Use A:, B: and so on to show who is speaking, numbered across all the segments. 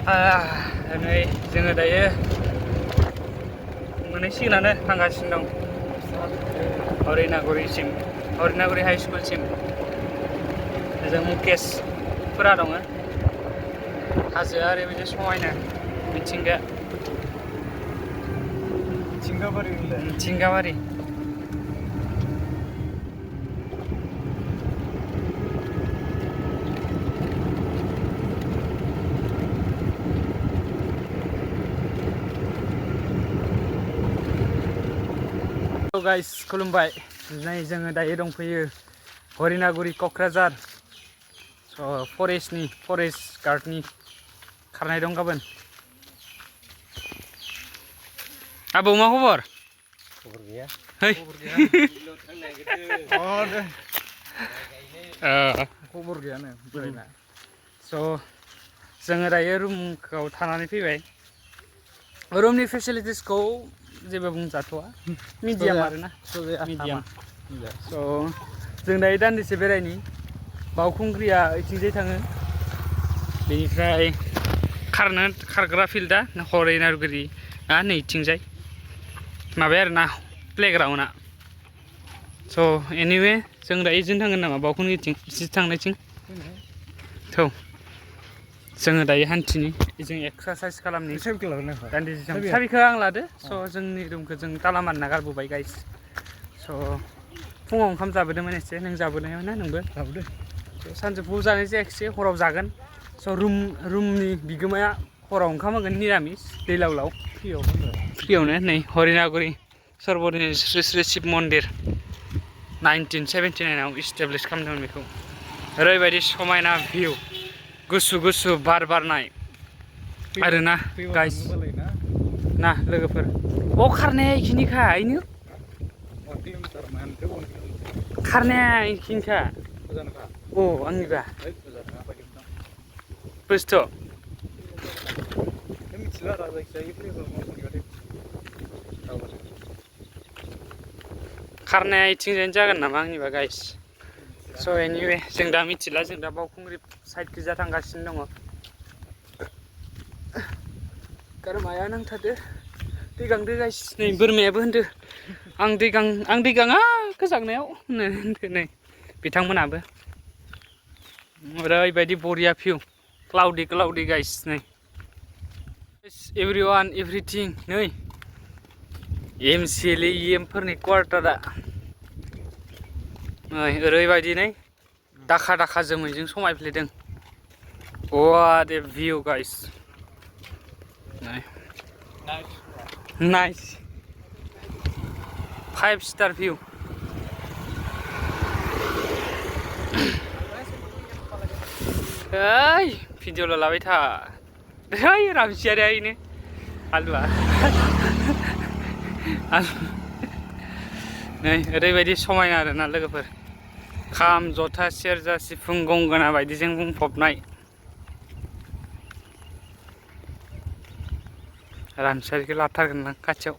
A: नै जोङो दायो मोनहैसिगोनानो थांगासिनो दं हरिनागुरि हाइ स्कुलसिम जों मुकेशफोरा दङ हाजोआ ओरैबायदि समायना मिथिंगाबारि गाइस खुलुमबाय नै जोङो दायो दंफैयो हरिनागुरि क'क्राझार फरेस्ट गार्डनि खारनाय दं गाबोन आबौ मा खबर गैया खबर गैयानो बोरायना जोङो दायो रुमखौ थानानै फैबाय रुमनि फेसिलिटिसखौ जेबो बुंजाथ'आ मिडियाम आरोना मिडियाम जों दायो दान्दिसे बेरायनि बावखुंग्रिया इथिंजाय थाङो बेनिफ्राय खारग्रा फिल्डआ हरिनागुरिया नैथिंजाय माबाया आरोना प्लेग्राउन्डआ एनिवे जों दायो इजों थांगोन नामा बावखुंग्रिथिं इसे थांनायथिं जोङो दायो हान्थिनि जों एक्सारसाइज खालामनि दान्दिसे सम साबिखौ आं लादो जोंनि रुमखौ जों ताला मारना गारबोबाय गाइस फुङाव ओंखाम जाबोदोंमोन एसे नों जाबोनायमोन ना नोंबो जाबोदो सानजौफुआव जानाय जायाखिसै हराव जागोन रुमनि बिगोमाया हराव ओंखाम होगोन निरामिस दै लाव फ्रियावनो नै हरिनागुरि सर्वदिनै श्री श्री शिव मन्दिर 1979 आव इस्टाब्लिस खालामदोंमोन बेखौ ओरैबायदि समायना भिउ गुसु बार बारनाय आरोना गाइस ना लोगोफोर खारनाया इखिनिखा इनो खारनाया इखिनिखा आंनिबा बुस्थु खारनाया इथिंजायनो जागोन नामा आंनिबा गाइस एनिवे जों दा मिथिला जों दा बावखुंग्रि साइडखिजा थांगासिनो दङ गारमाया नांथारदो दै गांदो गाइस नै बोरमायाबो होनदो आं दै गाङा गोजांनायाव होनदो नै बिथांमोनाबो ओरैबायदि बरिया भिउ क्लाउडी गाइस नै एभरिवान एभरिथिं नै MCLA फोरनि क्वार्टारा ओरैबायदि नै दाखा जोमैजों समायफ्लेदों What a view guys nice 5-star view video लाबाय था रामसियारिया इनो आलुआ नै ओरैबायदि समायना आरोना लोगोफोर खाम जथा सेरजा सिफुं गंगोना बायदिजों बुंफबनाय रामसियारिखौ लाथारगोन आं खाथियाव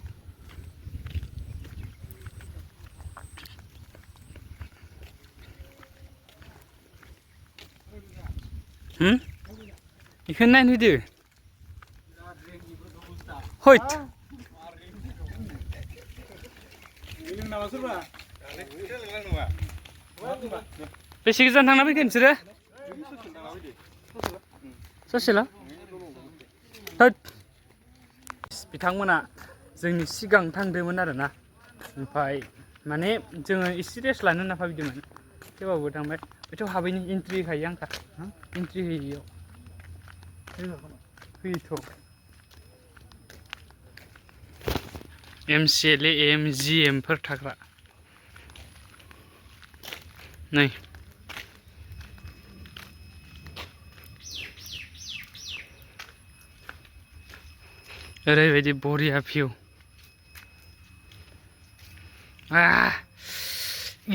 A: बेखौनो नायनो फैदो हैद बेसे गोजान थांना फैखो नोंसोरो ससेल' बिथांमोना जोंनि सिगां थांदोंमोन आरोना ओमफ्राय माने जोङो एसे रेस्ट लानो होनना भाबिदोंमोन थेवबाबो थांबाय बेथ' हाबैनि एन्ट्रि होखायो आंखा एन्ट्रि होयियाव होयोथ' MCLA MGM फोर थाग्रा नै ओरैबायदि बरिया भिउ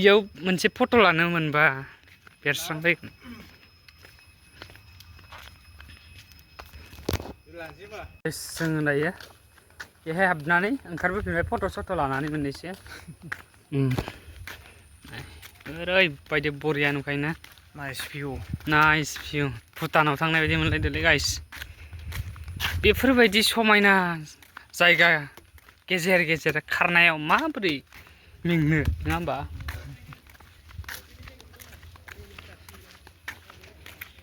A: इयाव मोनसे फट' लानो मोनबा बेरस्रांफैगोन जोङो दायो बेहाय हाबनानै ओंखारबोफिनबाय फट' लानानै मोननैसो ओरैबायदि बरिया नुखायोना नाइस भिउ भुटानाव थांनाय बायदि मोनलायदोंलै गाइस बेफोरबायदि समायना जायगा गेजेर गेजेर खारनायाव माबोरै मेंनो नङा होमबा?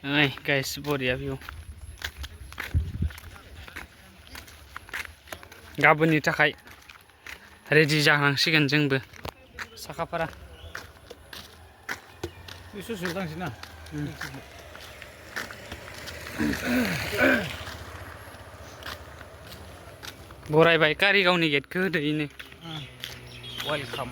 A: ओइ गाइस बरिया भिउ। गाबोननि थाखाय रेडि जाहांसिगोन जोंबो साखाफारा।
B: ससेयाव थांसै ना?
A: बरायबाय कारिगावनि गेटखौ होदो इनो।
B: वेलकाम।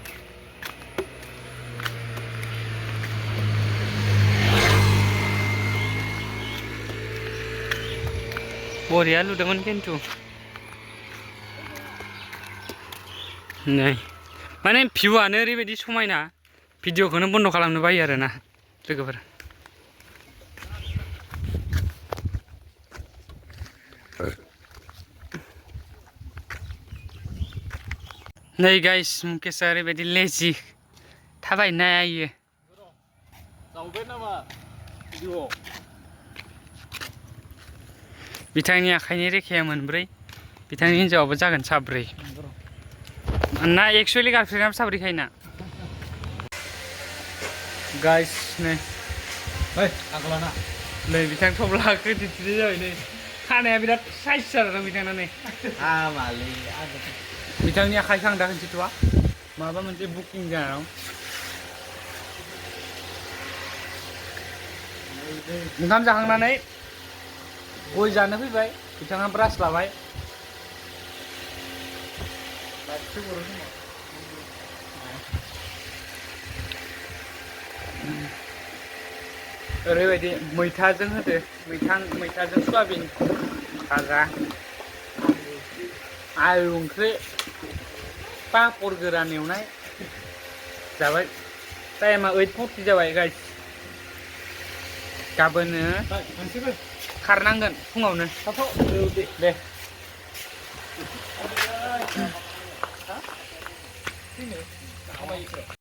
A: बरिया लुदोंमोन खिन्थु नै माने भिउआनो ओरैबायदि समायना भिडिअखौनो बन्द' खालामनो बायो आरोना लोगोफोर। नै गाइस मुकेशआ ओरैबायदि लेजि थाबायनो हाया इयो।
B: जावबाय नामा भिडिअ'?
A: बिथांनि आखाइनि रेखाया मोनब्रै, बिथांनि हिन्जावाबो जागोन साब्रै। ना एक्सुवेलि गार्लफ्रेन्डआबो साब्रैखायोना। गाइस नै
B: आगोलाना
A: नै बिथां थब्लाखौ दिन्थिनाय जाबाय नै खानाया बिराद साइज जादों बिथांना नै।
B: हामालै
A: बिथांनि आखाइखौ आं दा खिन्थिथ'वा माबा मोनसे बुकिं जानानै ओंखाम जाखांनानै गय जानो फैबाय बिथाङा ब्रास लाबाय। ओरैबायदि मैथाजों होदो मैथाजों सयाबिन भाजा आलु ओंख्रि पापर गोरान एवनाय जाबाय। टाइमा 8:40 जाबाय गाइस। गाबोनो खारनांगोन फुङावनो। दे